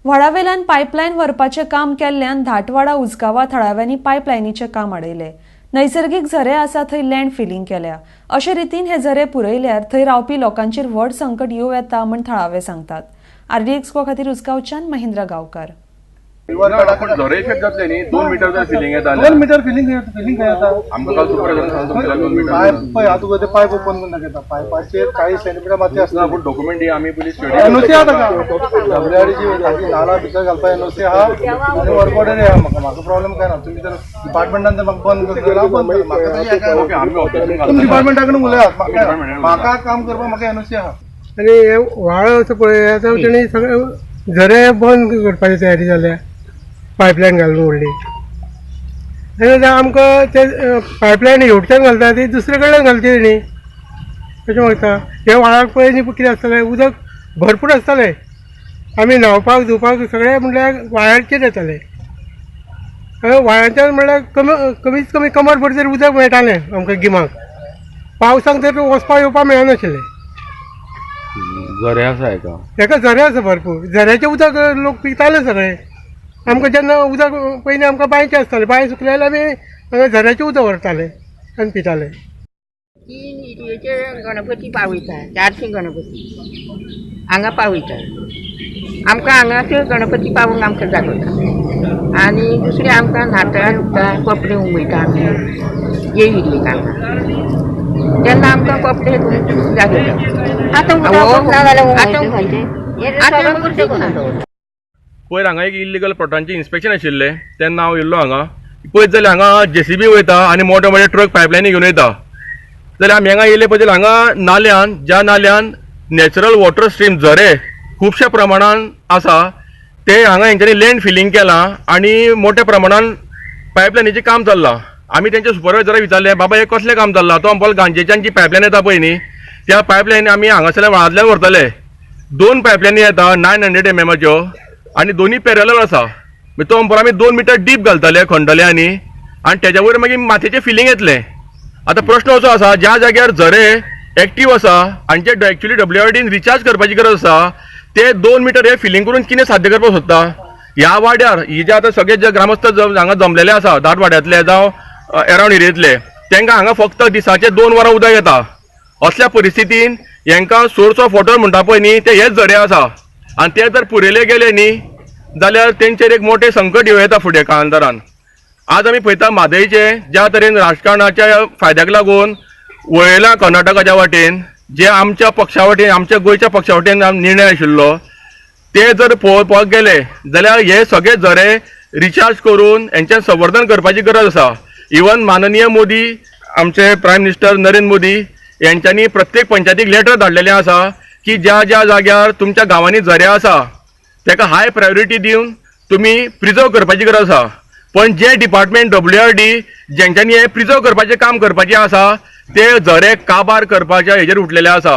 व्हाळावेल्यान pipeline व्हरपाचें काम केल्ल्यान धाटवाडा उजगांवा थळाव्यांनी पायपलायनीचें काम आडयलें. नैसर्गीक झरे आसा थंय लँड फिलिंग केल्या. अशे रितीन हे झरे पुरयल्यार थंय रावपी लोकांचेर व्हड संकट येवं येता म्हण थळावे सांगतात. आरडीएक्स गोवा खातीर उसगांवच्यान महेंद्र गांवकार. पण झरे इफेक्ट जातले न्ही, 2 मिटर जर फिलिंग येता. 2 मिटर फिलिंग, फिलिंग खंय येता? आमकां काल सुपरवायझरान सांगून तुमच्या 2 मिटर. पायप पळय, हांव तुका ते पायप ओपन करून दाखयता. पायपाचेर 40 सेंटीमिटर माती ना. आसता. पूण डॉक्युमेंट ही आमी पयलीं स्टडी. एनओसी आहा ताका. डब्ल्यूआरडीची ताची नाला भितर घालपाक एनओसी आहा आनी वर्क ऑर्डर आहा. म्हाका प्रॉब्लेम काय ना. तुमी जर डिपार्टमेंटान जर म्हाका बंद करता जाल्यार हांव बंद करता. म्हाका तशें काय ना. ओके, आमी ऑब्जेक्शन तुमी घालता. डिपार्टमेंटा कडेन उलयात. म्हाका म्हाका काम करपाक म्हाका एनओसी आहा. आनी हे व्हाळ असो पळय आतां, तेणी सगळे झरे बंद करपाची तयारी जाल्या, पायपलायन घालून व्हडली. आनी आतां आमकां ते पायपलायन हेवटेच्यान घालता, ती दुसरे कडल्यान घालची तेणी अशें म्हाका. हे व्हाळाक पळय न्ही, कितें आसतालें, उदक भरपूर आसतालें. आमी न्हांवपाक धुवपाक सगळे म्हणल्यार व्हाळाचेर येताले. व्हाळाच्यान म्हणल्यार कमी कमीत कमी कमर भर तरी उदक मेळटालें आमकां गिमाक. पावसाक तर वचपाक येवपाक मेळनाशिल्लें. झरे आसा हेका? हेका झरे आसा भरपूर. झऱ्याचें उदक लोक पिताले सगळे. आमकां जेन्ना उदक पयलीं आमकां बांयचें आसतालें, बांय सुकले जाल्यार आमी हांगा झऱ्याचें उदक व्हरताले आनी पिताले. तीन इडयेचे गणपती पावयता, 400 गणपती हांगा पावयता. आमकां हांगासर गणपती पावोवंक आमकां जागो ना. आनी दुसरें आमकां न्हाता धुता, कपडे उमळटा आमी हे इडयेक हांगा, तेन्ना आमकां कपडे धुवंक जागो जाता. आतां उदक ना जाल्यार आतां आतां उरचें करून. पयर हांगा एक इल्लिगल प्लॉटांचें इन्स्पेक्शन आशिल्लें तेन्ना हांव येयल्लो हांगा. पळयत जाल्यार हांगा जेसीबी वयता आनी मोठे मोठे ट्रक पायपलायनी घेवन वयता. जाल्यार आमी हांगा येयले पळय जाल्यार हांगा नाल्यान, ज्या नाल्यान नॅचरल वॉटर स्ट्रीम झरे खुबश्या प्रमाणान आसा, ते हांगा हेंच्यांनी लँड फिलिंग केलां आनी मोठ्या प्रमाणान पायपलायनीचें काम चल्लां. आमी तेंच्या सुपरवायझराक विचारलें, बाबा, हें कसलें काम चल्लां? तो म्हणपाक, गांजेच्यान जी पायपलायन येता पळय न्ही, त्या पायपलायनी आमी हांगासरल्यान व्हाळांतल्यान व्हरतले. दोन पायपलायनी येता 900 एमएमाच्यो आनी दोनी पॅरलल आसा. मागीर तो म्हणपाक, आमी 2 मिटर डीप घालतले, खणटले आनी आनी तेज्या वयर मागीर मातयेचें फिलिंग येतलें. आतां प्रश्न असो आसा, ज्या जाग्यार झरे एक्टीव आसा आनी जे एक्चुली डब्ल्यूआरडीन रिचार्ज करपाची गरज आसा, ते 2 मिटर हे फिलिंग करून कितें साध्य करपाक सोदता? ह्या वाड्यार ही जे आतां सगळे जे ग्रामस्थ हांगा जमलेले आसा, दाटवाड्यांतले जावं एरावंड एरियेंतले, तांकां हांगा फक्त दिसाचे 2 वरां उदक येता. असल्या परिस्थितीन हेंकां सोर्स ऑफ वॉटर म्हणटा पळय न्ही, ते हेच झरे आसा आनी ते जर पुरयले गेले न्ही जाल्यार तेंचेर एक मोठें संकट येवं येता फुडें काळांतरान. आज आमी पळयता, म्हादयचे ज्या तरेन राजकारणाच्या फायद्याक लागून वळयला कर्नाटकाच्या वाटेन, जे आमच्या पक्षा वटेन, आमच्या गोंयच्या पक्षा वटेन निर्णय आशिल्लो, ते जर पळोवपाक गेले जाल्यार हे सगळे झरे रिचार्ज करून हेंचें संवर्धन करपाची गरज आसा. इवन माननीय मोदी, आमचे प्रायम मिनिस्टर नरेंद्र मोदी यांच्यांनी प्रत्येक पंचायतीक लेटर धाडलेलें आसा की ज्या ज्या जाग्यार तुमच्या गांवांनी झरे आसा, ताका हाय प्रायोरिटी दिवन तुमी प्रिजर्व करपाची गरज आसा. पण जे डिपार्टमेंट डब्ल्यूआरडी, जेंच्यांनी हें प्रिजर्व करपाचें काम करपाचें आसा, ते झरे काबार करपाच्या हेजेर उठलेले आसा.